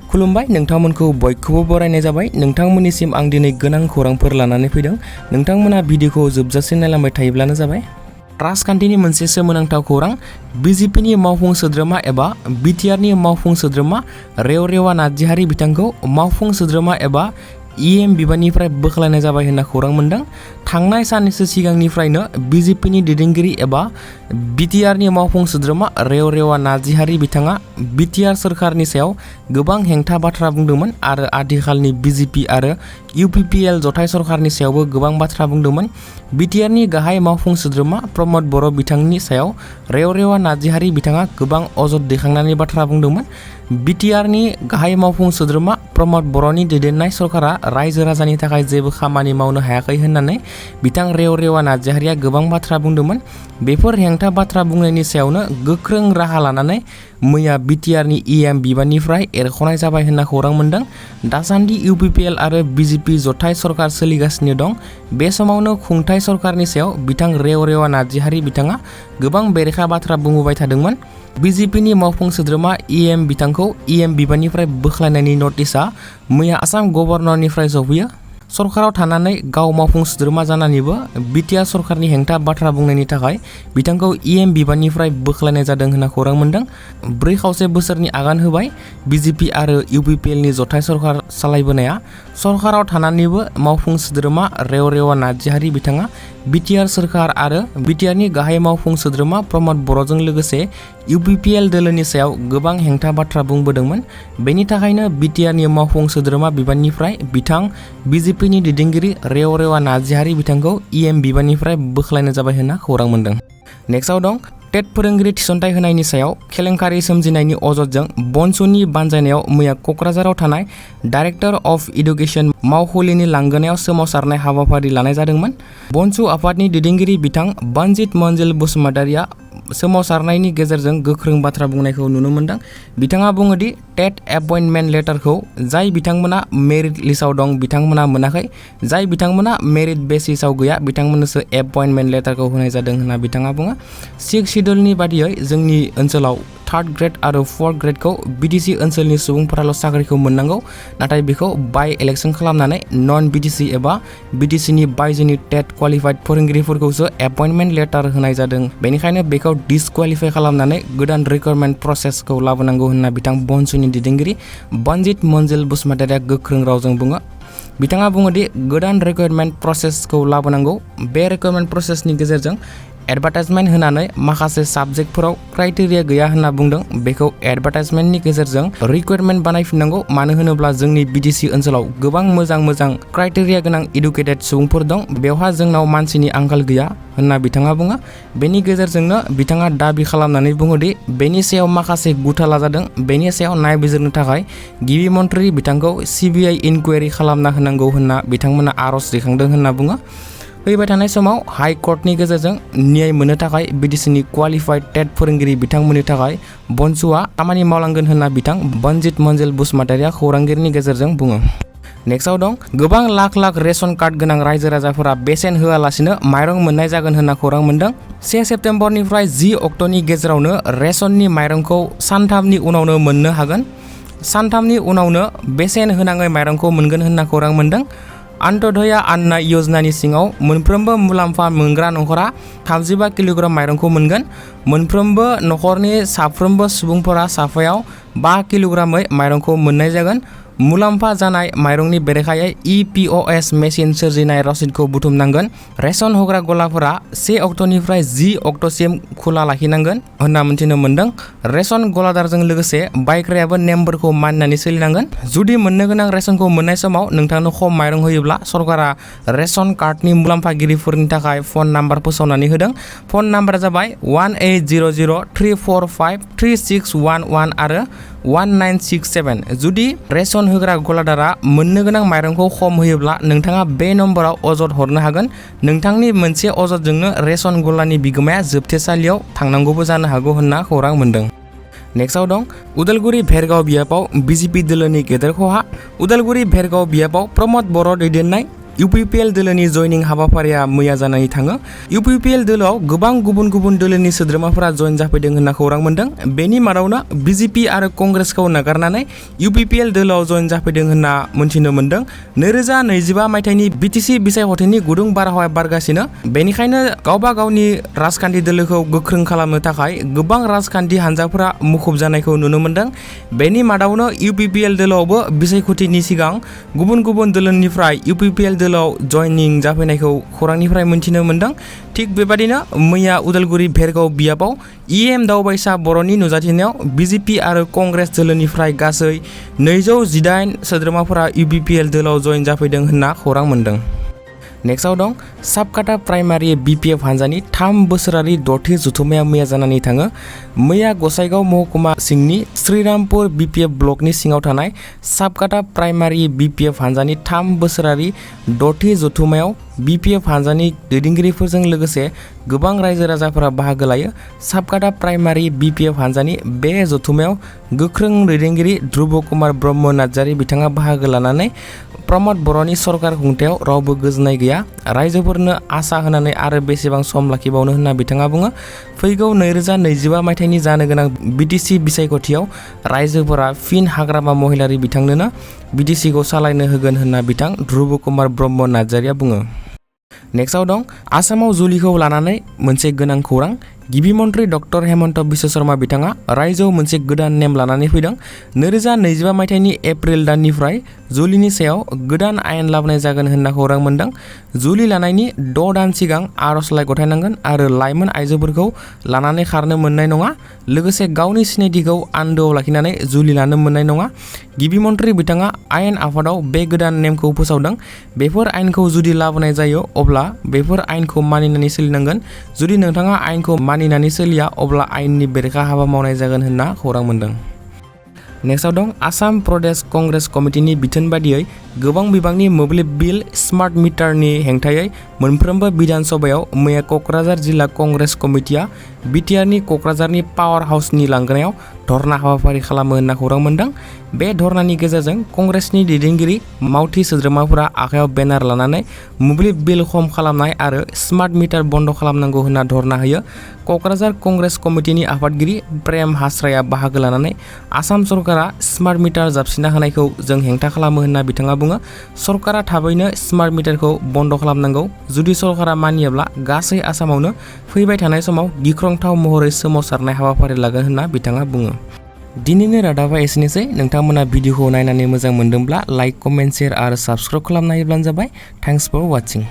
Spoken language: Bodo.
खुलुमबाय नोंथांमोनखौ बयखौबो बरायनाय जाबाय। नोंथांमोननिसिम आं दिनै गोनां खौरांफोर लानानै फैदों। नोंथांमोना भिडिअखौ जोबजासिम नायलांबाय थायोब्लानो जाबाय। राजखान्थिनि मोनसे सोमोनांथाव खौरां। बिजेपिनि मावफुं सोद्रोमा एबा बिटिआरनि मावफुं सोद्रोमा रेवरेवा नार्जिहारि बिथांखौ मावफुं सोद्रोमा एबा इएम बिबाननिफ्राय बोख्लायनाय जाबाय होनना खौरां मोनदों। थांनाय साननैसो सिगांनिफ्रायनो बिजेपिनि दैदेनगिरि एबा बिटिआरनि मावफुं सोद्रोमा रेवरेवा नार्जिहारि बिथाङा बिटिआर सोरखारनि सायाव गोबां हेंथा बाथ्रा बुंदोंमोन आरो आथिखालनि बिजेपि आरो इउपिपिएल जथाय सरखारनि सायावबो गोबां बाथ्रा बुंदोंमोन। बिटिआरनि गाहाय मावफुं सोद्रोमा प्रमद बर' बिथांनि सायाव रेवरेवा नार्जिहारि बिथाङा गोबां अजद दैखांनानै बाथ्रा बुंदोंमोन। बिटिआरनि गाहाय मावफुं सोद्रोमा प्रमद बर'नि दैदेननाय सरकारा रायजो राजानि थाखाय जेबो खामानि मावनो हायाखै होननानै बिथां रेवरेवा नार्जिहारिया गोबां बाथ्रा बुंदोंमोन। बेफोर हेंथा बाथ्रा बुंनायनि सायावनो गोख्रों राहा लानानै मैया बिटिआरनि इएम बिबाननिफ्राय एरख'नाय जाबाय होनना खौरां मोनदों। दासान्दि इउपिपिएल आरो बिजेपि जथाय सरकार सोलिगासिनो दं। बे समावनो खुंथाय सरकारनि सायाव बिथां रेवरेवा नार्जिहारि बिथाङा गोबां बेरेखा बाथ्रा बुंबोबाय थादोंमोन। बिजेपिनि मावफुं सोद्रोमा इएम बिथांखौ इएम बिबाननिफ्राय बोख्लायनायनि नटिसआ मैया आसाम गभर्नरनिफ्राय सौफैयो। सरकाराव थानानै गाव मावफुं सोद्रोमा जानानैबो बिटिआर सरकारनि हेंथा बाथ्रा बुंनायनि थाखाय बिथांखौ इएम बिबाननिफ्राय बोख्लायनाय जादों होनना खौरां मोनदों। 4.5 बोसोरनि आगान होबाय बिजेपि आरो इउपिपिएलनि जथाय सरकार सालायबोनाया। सरकाराव थानानैबो मावफुं सोद्रोमा रेवरेवा नार्जिहारि बिथाङा बिटिआर सोरखार आरो बिटिआरनि गाहाय मावफुं सोद्रोमा प्रमद बर'जों लोगोसे इउपिपिएल दोलोनि सायाव गोबां हेंथा बाथ्रा बुंबोदोंमोन। बेनि थाखायनो बिटिआरनि मावफुं सोद्रोमा बिबाननिफ्राय बिथां बिजेपिनि दैदेनगिरि रेवरेवा नार्जिहारि बिथांखौ इएम बिबाननिफ्राय बोख्लायनाय जाबाय होनना खौरां मोनदों। नेक्स्टआव दं टेट फोरोंगिरि थिसनथाइ होनायनि सायाव केलेंकारि सोमजिनायनि अजदजों बन्सुनि बानजायनायाव मैया क'क्राझाराव थानाय डाइरेक्टर अफ इडुकेसन मावखुलिनि लांगोनायाव सोमावसारनाय हाबाफारि लानाय जादोंमोन। बन्सु आफादनि दैदेनगिरि बिथां बानजित मनजिल बसुमतारिया सोमावसारनायनि गेजेरजों गोख्रों बाथ्रा बुंनायखौ नुनो मोन्दों। बिथाङा बुङोदि टेट एपइन्टमेन्ट लेटारखौ जाय बिथांमोना मेरिट लिस्टआव दं बिथांमोना मोनाखै, जाय बिथांमोना मेरिट बेसिसआव गैया बिथांमोननोसो एपइन्टमेन्ट लेटारखौ होनाय जादों होनना बिथाङा बुङो। 6 शिड्युलनि बादियै जोंनि ओनसोलाव 3rd ग्रेड आरो 4th ग्रेडखौ बिटिसि ओनसोलनि सुबुंफोराल' साख्रिखौ मोननांगौ, नाथाय बेखौ बाय इलेक्शन खालामनानै नन बिटिसि एबा बिटिसिनि बायजोनि टेट क्वालिफाइड फोरोंगिरिफोरखौसो एपइन्टमेन्ट लेटार होनाय जादों। बेनिखायनो बेखौ डिसक्वालिफाइ खालामनानै गोदान रिक्रुटमेन्ट प्रसेसखौ लाबोनांगौ होनना बिथां बन्सुनि दैदेनगिरि बानजित मनजिल बसुमतारिया गोख्रों रावजों बुङो। बिथाङा बुङोदि गोदान रिक्रुटमेन्ट प्रसेसखौ लाबोनांगौ। बे रिक्रुटमेन्ट प्रसेसनि गेजेरजों एडभार्टाइजमेन्ट होनानै माखासे साबजेक्टफोराव क्राइटेरिया गैया होनना बुंदों। बेखौ एडभार्टाइजमेन्टनि गेजेरजों रिक्रुटमेन्ट बानायफिननांगौ। मानो होनोब्ला जोंनि बिटिसि ओनसोलाव गोबां मोजां क्राइटेरिया गोनां इडुकेटेड सुबुंफोर दं। बेवहाय जोंनाव मानसिनि आंखाल गैया होनना बिथाङा बुङो। बेनि गेजेरजोंनो बिथाङा दाबि खालामनानै बुङोदि बेनि सायाव माखासे गुथाला जादों। बेनि सायाव नायबिजिरनो थाखाय गिबि मन्थ्रि बिथांखौ सिबिआइ इनकुवेरि खालामना होनांगौ होनना बिथांमोना आर'ज दैखांदों होनना बुङो। फैबाय थानाय समाव हाइ कर्टनि गेजेरजों न्याय मोननो थाखाय बिटिसिनि क्वालिफाइड टेट फोरोंगिरि बिथांमोननि थाखाय बन्सुआ खामानि मावलांगोन होनना बिथां बानजित मनजिल बसुमतारिया खौरांगिरिनि गेजेरजों बुङो। नेक्स्टआव दं गोबां लाख रेशन कार्ड गोनां रायजो राजाफोरा बेसेन होआलासिनो माइरं मोननाय जागोन होनना खौरां मोनदों। 1 सेप्तेम्बरनिफ्राय 10 अक्ट'नि गेजेरावनो रेशननि माइरंखौ सानथामनि उनावनो मोननो हागोन। सानथामनि उनावनो बेसेन होनाङै माइरंखौ मोनगोन होनना खौरां मोनदों। अन्त्योदया अन्न योजनानि सिङाव मोनफ्रोमबो मुलाम्फा मोनग्रा नखरा 35 किल'ग्राम माइरंखौ मोनगोन। मोनफ्रोमबो नखरनि साफ्रोमबो सुबुंफोरा साफायाव 5 किल'ग्रामै माइरंखौ मोननाय जागोन। मुलाम्फा जानाय माइरंनि बेरेखायै इपिअएस मेसिन सोरजिनाय रसिदखौ बुथुमनांगोन। रेशन होग्रा गलाफोरा 1 अक्ट'निफ्राय 10 अक्ट'सिम खुला लाखिनांगोन होनना मिथिनो मोन्दों। रेशन गलादारजों लोगोसे बायग्रायाबो नेमफोरखौ मानिनानै सोलिनांगोन। जुदि मोननो गोनां रेशनखौ मोननाय समाव नोंथांनो खम माइरं होयोब्ला सरकारा रेशन कार्डनि मुलाम्फागिरिफोरनि थाखाय फन नाम्बार फोसावनानै होदों। फन नाम्बारा जाबाय 1800-345-3611 आरो 1967। जुदि रेशन होग्रा गलादारा मोननो गोनां माइरंखौ खम होयोब्ला नोंथाङा बे नम्बराव अजद हरनो हागोन। नोंथांनि मोनसे अजदजोंनो रेशन गलानि बिगोमाया जोबथेसालियाव थांनांगौबो जानो हागौ होनना खौरां मोन्दों। नेक्स्टआव दं उदालगुरि भेरगाव बियाबाव बिजेपि दोलोनि गेदेर खहा। उदालगुरि भेरगाव बियाबाव प्रमद बर' दैदेननाय UPPL दोलोनि जयनिं हाबाफारिया मैया जानानै थाङो। UPPL दोलोआव गोबां गुबुन गुबुन दोलोनि सोद्रोमाफोरा जयन जाफैदों होनना खौरां मोन्दों। बेनि मादावनो BJP आरो कंग्रेसखौ नागारनानै UPPL दोलोआव जयन जाफैदों होनना मोनथिनो मोन्दों। 2025 मायथाइनि BTC बिसायख'थिनि गुदुं बारहावाया बारगासिनो, बेनिखायनो गावबा गावनि राजखान्थि दोलोखौ गोख्रों खालामनो थाखाय गोबां राजखान्थि हानजाफोरा मुखुब जानायखौ नुनो मोन्दों। बेनि मादावनो UPPL दोलोआवबो बिसायख'थिनि सिगां गुबुन गुबुन दोलोनिफ्राय UPPL दोलोआव जयनिं जाफैनायखौ खौरांनिफ्राय मोनथिनो मोन्दों। थिग बेबादिनो मैया उदालगुरि भेरगाव बियाबाव EM दावबायसा बर'नि नुजाथिनायाव BJP आरो कंग्रेस दोलोनिफ्राय गासै 218 सोद्रोमाफोरा UPPL दोलोआव जयन जाफैदों होनना खौरां मोन्दों। नेक्स्टआव दं साबकाटा प्राइमारि BPF हानजानि 3 बोसोरारि दथि जथुम्माया मैया जानानै थाङो। मैया गसाइगाव महकुमा सिंनि श्रीरामपुर BPF ब्लकनि सिङाव थानाय साबकाटा प्राइमारि BPF हानजानि 3 बोसोरारि दथि जथुम्मायाव BPF हानजानि दैदेनगिरिफोरजों लोगोसे गोबां रायजो राजाफोरा बाहागो लायो। साबकाटा प्राइमारि BPF हानजानि बे जथुम्मायाव गोख्रों दैदेनगिरि ध्रुब कुमार ब्रह्म नार्जारि बिथाङा बाहागो लानानै प्रमद बर'नि सरकार खुंथायाव रावबो गोजोननाय गैया, रायजोफोरनो आसा होनानै आरो बेसेबां सम लाखिबावनो होनना बिथाङा बुङो। फैगौ 2025 मायथाइनि जानो गोनां BTC बिसायख'थियाव रायजोफोरा फिन हाग्रामा महिलारि बिथांनोनो BTCखौ सालायनो होगोन होनना बिथां ध्रुब कुमार ब्रह्म नार्जारिया बुङो। नेक्स्टआव दं आसामाव जुलिखौ लानानै मोनसे गोनां खौरां। गिबि मन्त्रि डक्टर हेमन्त बिश्व शर्मा बिथाङा रायजोआव मोनसे गोदान नेम लानानै फैदों। 2025 मायथाइनि एप्रिल दाननिफ्राय जुलिनि सायाव गोदान आयेन लाबोनाय जागोन होनना खौरां मोन्दों। जुलि लानायनि 6 दान सिगां आर'जलाइ गथायनांगोन आरो लाइमोन आइजोफोरखौ लानानै खारनो मोननाय नङा, लोगोसे गावनि सिनायथिखौ आन्दोआव लाखिनानै जुलि लानो मोननाय नङा। गिबि मन्त्रि बिथाङा आयेन आफादाव बे गोदान नेमखौ फोसावदों। बेफोर आयेनखौ जुदि लाबोनाय जायो अब्ला बेफोर आयेनखौ मानिनानै सोलिनांगोन। जुदि नोंथाङा आयेनखौ मानिनानै सोलिया अब्ला आयेननि बेरेखा हाबा मावनाय जागोन होनना खौरां मोन्दों। नेक्स्टआव दं आसाम प्रदेश कंग्रेस कमिटिनि बिथोन बादियै गोबां बिबांनि मोब्लिब बिल स्मार्ट मिटारनि हेंथायै मोनफ्रोमबो बिधान सभायाव मैया क'क्राझार जिल्ला कंग्रेस कमिटिया BTRनि क'क्राझारनि पावार हाउसनि लांगोनायाव धर्ना हाबाफारि खालामो होनना खौरां मोन्दों। बे धर्नानि गेजेरजों कंग्रेसनि दैदेनगिरि मावथि सोद्रोमाफोरा आखायाव बेनार लानानै मोब्लिब बिल खम खालामनाय आरो स्मार्ट मिटार बन्द खालामनांगौ होनना धर्ना होयो। क'क्राझार कंग्रेस कमिटिनि आफादगिरि प्रेम हास्राया बाहागो लानानै आसाम सरकारा स्मार्ट मिटार जाबसिनना होनायखौ जों हेंथा खालामो होनना बिथाङा बुङो। सरकारा थाबैनो स्मार्ट मिटारखौ बन्द खालामनांगौ। जुदि सरकारा मानियाब्ला गासै आसामावनो फैबाय थानाय समाव गिख्रंथाव महरै सोमावसारनाय हाबाफारि लागोन होनना बिथाङा बुङो। दिनैनि रादाबा एसेनोसै। नोंथांमोना भिडिअखौ नायनानै मोजां मोनदोंब्ला लाइक, कमेन्ट, शेयार आरो साबस्क्राइब खालामना होयोब्लानो जाबाय। Thanks for वाचिं।